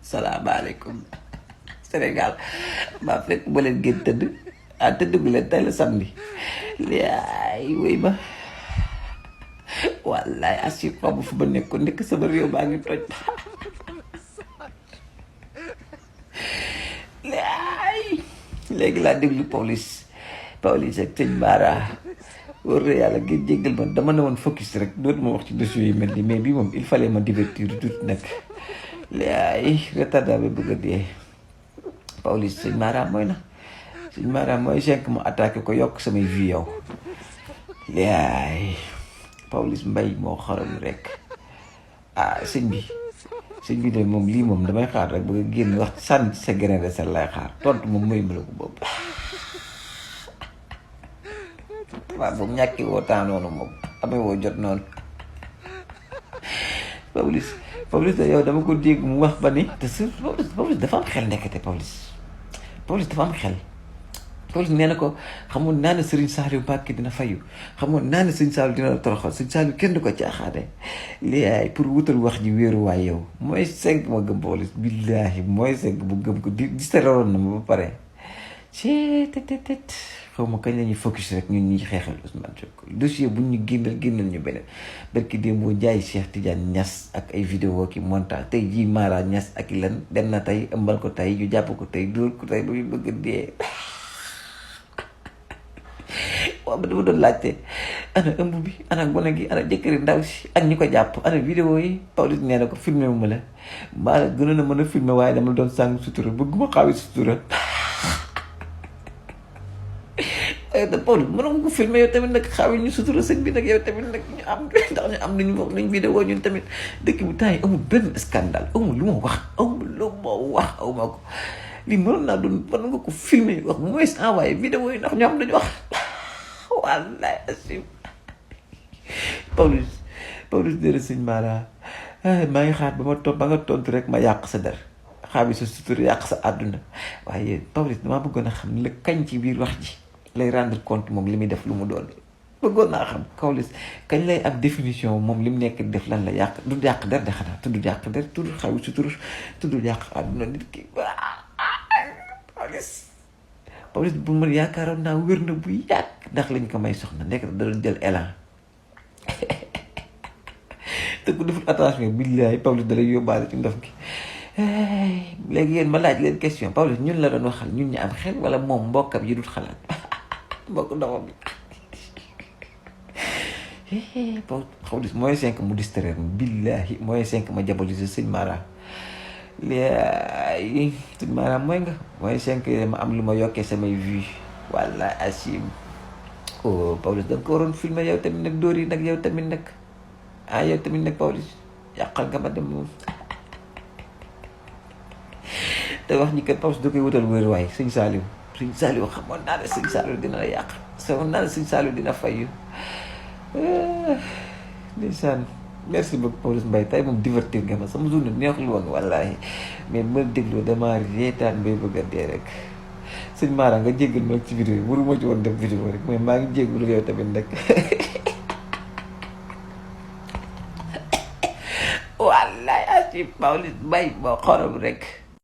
salaamaaleykum Sénégal maa fekk ba leen ngeen tëdd tëdd gu leen tey la samedi laay wéy ma wallaay assi xamu fu ma nekkoon nekk sama réew baa ngi toj laay léegi laa déglu police ak sëñ Mara wóor na yàlla ngeen jéggal ma dama ne woon focus rek dootuma wax ci dossier yi mel ni mais bii moom il fallait ma divertir tuuti nag laay retardable bëgg a dee Pawlish sëñ Mara mooy na sëñ Mara mooy cinq mu attaqué ko yokk samay vie yow laay Pawlish Mbaye moo xorom rek sëñ bi de moom lii moom damay xaar rek bëgg a génn wax sànni sa grain de sel lay xaar tontu moom mooy mala ko boobu waaw boobu ñàkki woo temps noonu moom amee woo jot noonu Pawlish da yow dama ko dégg mu wax ba ni te su Pawlish dafa am xel nekkate Pawlish dafa am xel Pawlish nee na ko xamoon naa ne Serigne Saliou Mbacké dina fayu xamoon naa ne Serigne Saliou dina la toroxal Serigne Saliou kenn du ko caaxaane léegi pour wutal wax ji wéeru waay yow mooy 5 ma gëm Pawlish billaahi mooy 5 bu gëm ko di staroon na ma ba pare ci tet xaw ma kañ la ñuy focus rek ñun ñuy xeexal Ousmane Sonko dossier bu ñu génnal ñu beneen barki démb boo jaay Cheikh Tidiane Niass ak ay vidéo ki montage tey jii Mara Niass ak lan dem na tey ëmbal ko tey ñu jàpp ko tey dóor ko tey lu ñu bëgg a dee waaw ba dama doon laajte ana ëmb bi ana gone gi ana jëkkëri ndaw si ak ñi ko jàpp ana vidéo yi Pawlish nee na ko filmé mu la maa gënoon a mën a filmé waaye dama doon sàng sutura bëgguma xaawi sutura Pawlish mënoon ko filmé yow tamit nag xaawi ñu sutura sëñ bi nag yow tamit nag ñu am ndax ñu am nañu wax nañ vidéo ñun tamit dëkk bi temps yi amul benn scandale amul lu ma wax awma ko lii mënoon naa doon mën nga ko filmé wax mooy envoyé vidéo yi ndax ñu am nañu wax wallaay asim Pawlish dére sëñ Mara maa ngi xaar ba nga tontu rek ma yàq sa der xaawi sa sutura yàq sa àdduna waaye Pawlish damaa bëggoon a xam la kañ ci biir wax ji lay rendre compte moom li muy def lu mu doon bëggoon naa xam Pawlish kañ lay am définition moom li mu nekk def lan la yàq du yàq der de xanaa tudd yàq der tudd xawi sutura tudd yàq àdduna nit ki Pawlish bu ma yaakaaroon naa wér na bu yàgg ndax lañ ko may soxna nekk da doon jël élan te ku deful attention billahi Pawlish da lay yóbbaale ci ndof gi léegi yéen ma laaj leen question Pawlish ñun la doon waxal ñun ñu am xel wala moom mbokkam yi dul xalaat mbokk ndawam bi Pawlish mooy 5 mu distraire billahi mooy 5 ma diaboliser sëñ Mara léegi sëñ Mara mooy nga mooy 5 ma am lu ma yokkee samay vues walla asim Pawlish da nga ko waroon filmer yow tamit nag dóor yi nag yow tamit nag yow tamit nag Pawlish yàqal nga ma dem moom te wax ñi kat Pawlish da koy wutal wér waay sëñ Saliou xamoon naa ne sëñ Saliou dina la yàq xamoon naa ne sëñ Saliou dina fayu ndeysaan merci beaucoup Pawlish Mbaye tey moom divertir nga ma sama journée neexul woon wallaahi mais ma dégloo dama reetaan bay bëgg a dee rek sëñ Mara nga jéggal ma ci vidéo yi waruma ci woon def vidéo rek mais maa ngi jéggalu yow tamit nag wallaahi asi Pawlish Mbaye boo xorom rek